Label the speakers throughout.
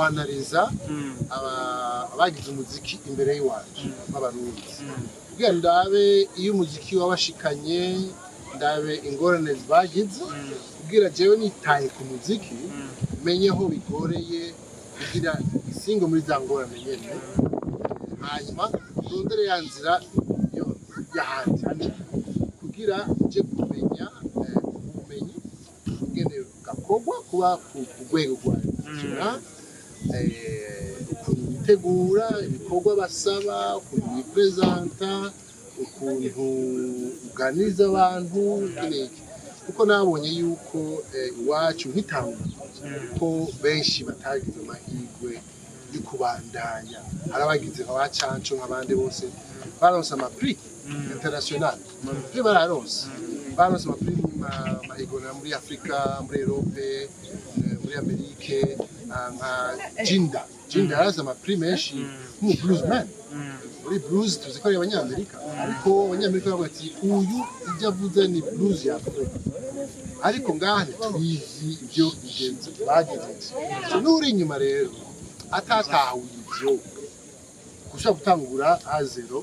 Speaker 1: Kwanariza abagize umuziki imbere y'iwanje b'Abarundi, kugira ndabe iyo umuziki wabashikanye, ndabe ingorane bagize, kugira jewe nitaye ku muziki menye aho bigoreye, kugira isingo muri za ngorane nyene, hanyuma ndondere ya nzira yo y'ahandi hanini, kugira nje kumenya ubumenyi ingene gakorwa kuba ku rwego rwa national, ukuntu bitegura ibikorwa basaba, ukuntu bipresenta, ukuntu uganiriza abantu, iki n'iki, kuko nabonye yuko iwacu nkitangura ko benshi batagize amahirwe yo kubandanya. Hari abagize nka ba Canco, nk'abandi bose baronse ama prix international, prix bararonse ama prix mu mahiganwa muri Afrika, muri Europe, muri Amerike, nka Jinda. Jinda yararonse ama prix menshi nk'umu bluesman. Muri blues tuzi ko ari Abanyamerika, ariko Abanyamerika bavuga ati: "Uyu ibyo avuze ni blues ya Afrika," ariko ngaha ntitubizi ibyo ingenzi bagejeje. So n'uri inyuma rero atatahuye ivyo, gushobora gutangura à zéro,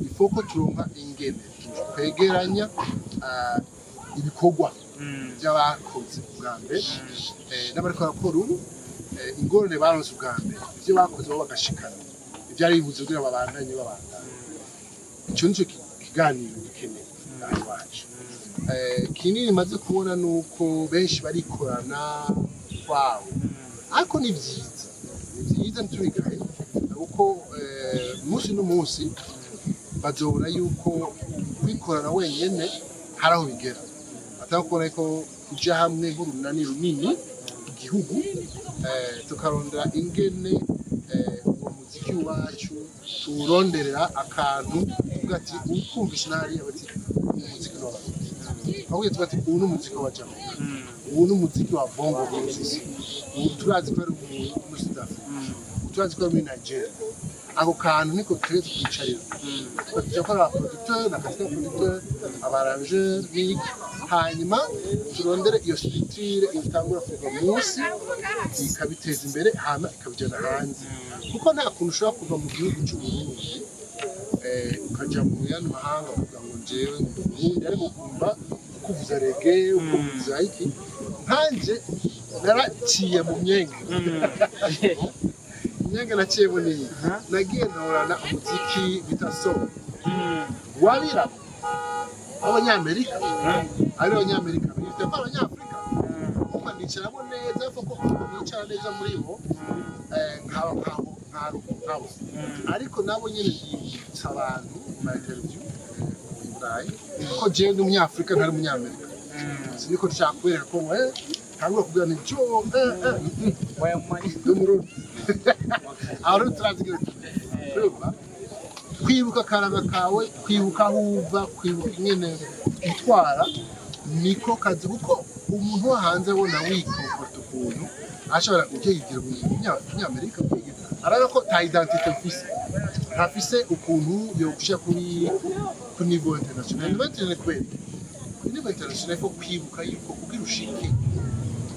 Speaker 1: il faut ko turonka ingene twegeranya ibikorwa by'abakoze ubwa mbere n'abariko barakora ubu, ingorane baronse ubwa mbere, ivyo bakoze bo bagashikana ivyari bibuze kugira babandanye babandanye. Ico nico kiganiro dukeneye ngaha iwacu. Kinini maze kubona ni uko benshi barikorana kwabo, ariko ni vyiza, ni vyiza, ntitubigaye, kuko umunsi n'umunsi bazobona yuko kwikorana wenyene hari aho bigera, atari kubona ko kuja hamwe nk'urunani runini igihugu, tukarondera ingene uwo muziki wacu tuwuronderera akantu, tuvuga ati ukumvishe nahariya bati: "Uyu muziki ni w'Abarundi." Ahubwo tuvuga ati: "Uyu ni umuziki wa Jamaica, ubu ni umuziki wa bongo music, ubu turazi ko ari muri South Africa, ubu turazi ko ari muri Nigeria." Ako kantu niko dutegerezwa kwicarira, tukaja gukora aba producteur na kazi producteur, aba arrangeur n'iki, hanyuma turondere iyo structure itangura kuva munsi ikabiteza imbere, hama ikabijana hanze, kuko nta kuntu ushobora kuva mu gihugu cy'u Burundi ukaja mu yandi mahanga ukavuga ngo njyewe ndi Umurundi, ariko ukumva ukuvuza reggae, ukuvuza iki. Nkanje naraciye mu myenge. Imyenge naciyemo niyi: nagiye ntorana umuziki bita soul wabirabura w'Abanyamerika, ari Abanyamerika bifite ko Abanyafurika kumva nicaramo neza, ko nicara neza muri bo, nkaba nkabo nkabo, ariko nabo nyine ndibutsa abantu mu ma interview i Burayi ko jewe ndi Umunyafurika, ntari Umunyamerika. Siniko nshaka kubereka ko ntangura kugira ni jo ndi Umurundi. Aho rero turazigira turumva kwibuka akaranga kawe, kwibuka aho uva, kwibuka ingene utwara, niko kazi, kuko umuntu wo hanze abona wikomporta ukuntu ashobora ukiyigira Umunyamerika, ukiyigira arabona ko ta identité mfise, ntafise ukuntu yogushira kuri niveau international. Niveau international, kubera iki? Kuri niveau international faut kwibuka yuko kugira ushike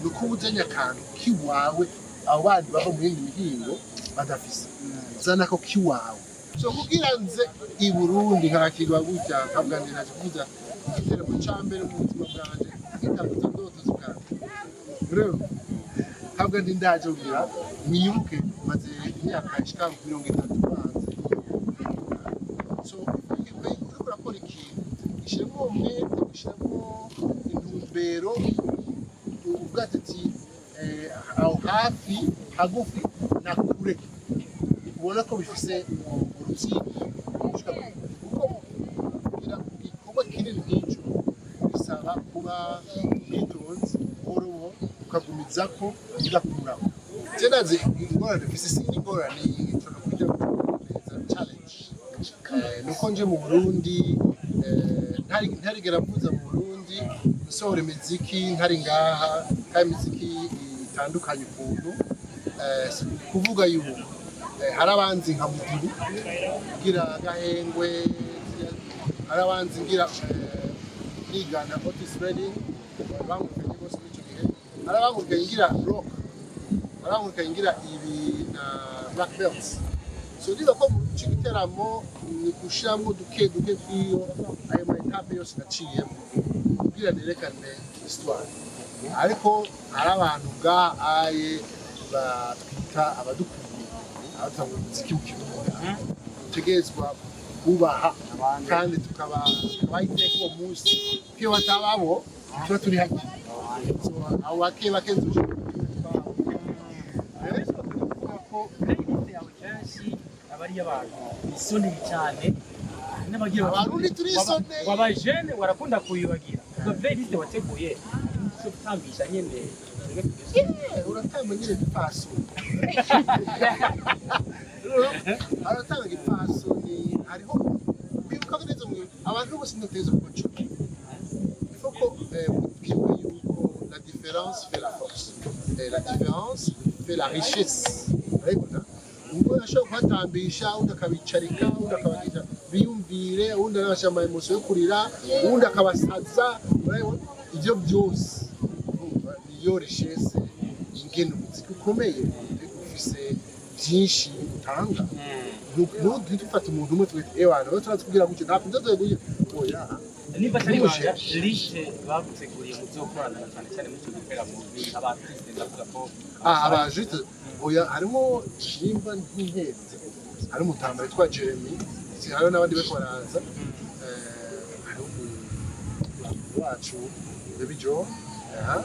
Speaker 1: ni uko uba uzanye akantu k'iwawe abo bandi bava mu yindi mihingo badafise. Zana ako k'iwawe. So kugira nze i Burundi nkakirwa gutya, nkavuga ndi naje kuvuza igiteramo ca mbere mu buzima bwanje, nkitanguza ndoto z'ubwanje rero, nkavuga ndi ndaje kugira mwibuke maze imyaka ishika 30 hanze. So uriko urakora ikintu, gishyiramo umwete, gishyiramo intumbero, uvuga ati aho hafi hagufi na kure ubona ko bifise urutsingo gushika kure. Kuko kugira igikorwa kinini nk'ico bisaba kuba witonze buhoro buhoro, ukagumizako, ugakurako. Je ndazi ingorane mfise, si n'ingorane, nshobora kwita challenge. Nuko nje mu Burundi ntarigera mvuza mu Burundi, nsohora imiziki ntari ngaha, kandi imiziki itandukanye ukuntu. Si kuvuga yuko hari abanzi nka Mudibu ngira Gahengwe, hari abanzi ngira nigana Otis Redding, bangukanye bose muri ico gihe, hari abangukanye ngira rock, hari Arankurikiranye ngira ibi na black belts. So ndiba ko mu ico giteramo ni gushiramwo duke duke kw'iyo ayo ma étapes yose naciyemo kugira nerekane histoire. Ariko hari abantu bwa aye batwita abadukuriye, abatanga umuziki mu Kirundi, dutegerezwa kubaha kandi tukabaha iteka uwo munsi, kuko iyo batababo tuba turi hake. So abo bake bake nzoje.
Speaker 2: Benshi bakunda kuvuga ko playlist yawe kenshi aba ari iy'abantu bisoneye cyane n'abagira bati,
Speaker 1: Abarundi turisoneye.
Speaker 2: Waba jeune warakunda kuyubagira ubwo playlist wateguye cyo gutambisha nyene twebwe tugeze.
Speaker 1: Uratanga nyine gipfasoni, aratanga gipfasoni. Hariho kwibuka neza mu abantu bose ndateza kuba nshuti. Il faut ko twibuke yuko la différence fait la force et la différence fait la richesse. Urabibona, ubwo ashobora kuhatambisha, undi akabicarika, undi akabagisha biyumvire, undi anabasha ama émotions yo kurira, undi akabasaza. Urabibona, ibyo byose urumva niyo richesse ingene umuziki ukomeye, ufise byinshi utanga. Ntidufate umuntu umwe tugahita ewana rero turatubwira gutyo, ntabwo nzazoye gutyo, oya.
Speaker 2: Niba atari ibanga, liste baguteguriye mu byo gukorana na cyane cyane muri icyo giteramo ni aba artiste, ndavuga ko
Speaker 1: Ah, abajite, oya, harimo, nimba ntihenze, hari umutamba witwa Jeremy, si hariho n'abandi bariko baraza. Hariho umu wacu Baby Joe, aha.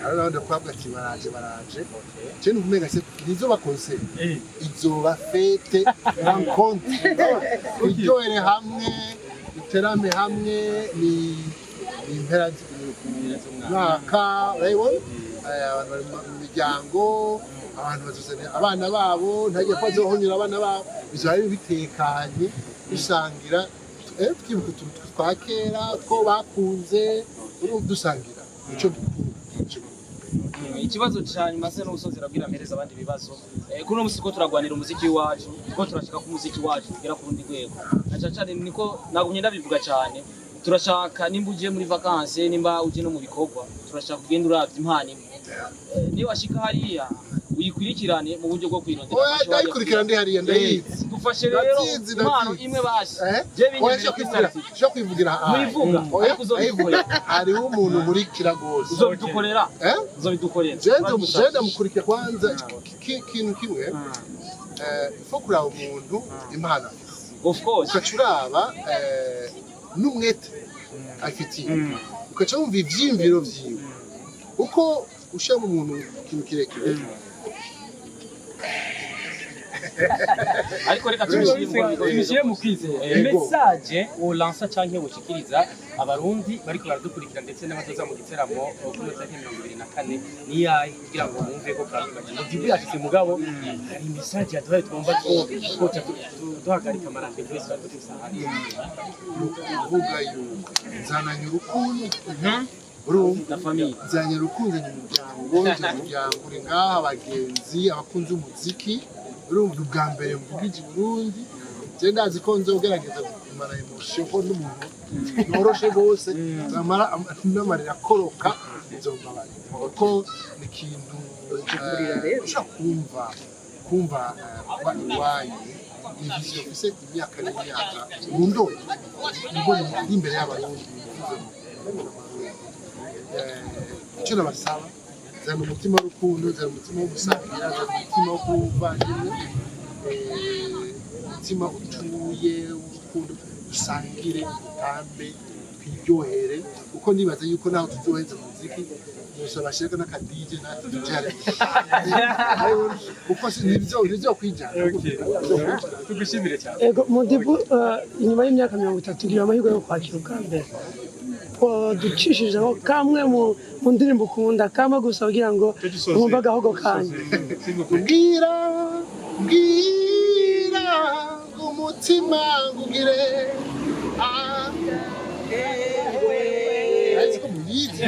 Speaker 1: Hariho n'abandi bakobwa ati baraje baraje. Je numva umenga se ntizoba concert, izoba fête, rencontre, twiryohere hamwe, duterame hamwe. Ni impera mwaka, urabibona. Abantu bari mu miryango, abantu bazuzanira abana babo, ntagiye ko bazohonyura abana babo, bizoba bitekanye, dusangira, twibuka utuntu twa kera two bakunze, urumva dusangira nico dukunda, nico dukunda.
Speaker 3: Ikibazo cya nyuma se n'ubusozi irabwira mpereza abandi ibibazo. Kuri uno musi ko turagwanira umuziki wacu, ko turashaka ko umuziki wacu ugera ku rundi rwego, na cyane cyane niko nagumye ndabivuga cyane, turashaka nimba ugiye muri vacances, nimba ugiye no mu bikorwa, turashaka kugenda uravye impano imwe. Niba washika hariya uyikurikirane mu buryo bwo kwirondera
Speaker 1: Oya,
Speaker 3: amashuri.
Speaker 1: Ndayikurikira ndi hariya, ndayizi.
Speaker 3: Dufashe rero
Speaker 1: Ndazizi,
Speaker 3: impano
Speaker 1: ndazizi.
Speaker 3: imwe basi.
Speaker 1: Eh?
Speaker 3: Je
Speaker 1: Oya,
Speaker 3: binyemereye
Speaker 1: nshobora kwivugira,
Speaker 3: kuri
Speaker 1: nshobora kwivugira aha.
Speaker 3: Muyivuga,
Speaker 1: Oya,
Speaker 3: ariko uzobidukorera.
Speaker 1: Hariho umuntu nkurikira rwose.
Speaker 3: Uzobidukorera.
Speaker 1: Eh?
Speaker 3: Uzobidukorera.
Speaker 1: Je ndamukurikira kwanza ikintu kimwe, il faut kuraba umuntu impano afise,
Speaker 3: Of course.
Speaker 1: ugaca uraba n'umwete afitiye, ugaca wumva ivyiyumviro vyiwe, uko ushira mu muntu ikintu kirekire.
Speaker 3: Ariko reka tubishime.
Speaker 2: Tubishyire mu kwizera.
Speaker 1: Yego.
Speaker 2: Message wolansa canke woshikiriza Abarundi bariko baradukurikira ndetse n'abazoza mu giteramo kuri tariki 24 niyahe, kugira ngo bumve ko Mudibu yashitse? Mugabo hari message yaduhaye twumva twoca duhagarika amaradiyo twese twari dufise ahandi.
Speaker 1: Ni ukuvuga yuko nzananye urukundo, urumva,
Speaker 3: Na famille.
Speaker 1: Nzanye urukundo, nzanye umuryango, nzanye umuryango uri ngaha, abagenzi, abakunzi b'umuziki. Urumva, ubwa mbere mvugije i Burundi, je ndazi ko nzogerageza kumara émotion, ko n'umuntu noroshe rwose namara n'amarira akoroka nzombabarira, kuko ni ikintu ushobora kumva kuba iwanyu ni vision ufise imyaka n'imyaka mu ndoto, mbona ndi imbere y'Abarundi mvuze ngo icyo nabasaba, zana umutima w'urukundo, zana umutima wo gusangira, zana umutima wo kuvandimwe, umutima utuye w'urukundo, dusangire, dutambe, twiryohere, kuko nibaza yuko naho tuzoheza umuziki gusa bashireko n'akadije natwe tujare, kuko nivyo kwijana.
Speaker 2: Tugushimire cyane.
Speaker 4: Ego Mudibu, inyuma y'imyaka 30 tugira amahirwe yo kwakira ubwa mbere. Ducishijeho kamwe mu ndirimbo ukunda, kamwe gusa, kugira ngo mwumve agahogo kanyu.
Speaker 1: Mbwira, mbwira umutima ngugire. Ah, ariko muyizi.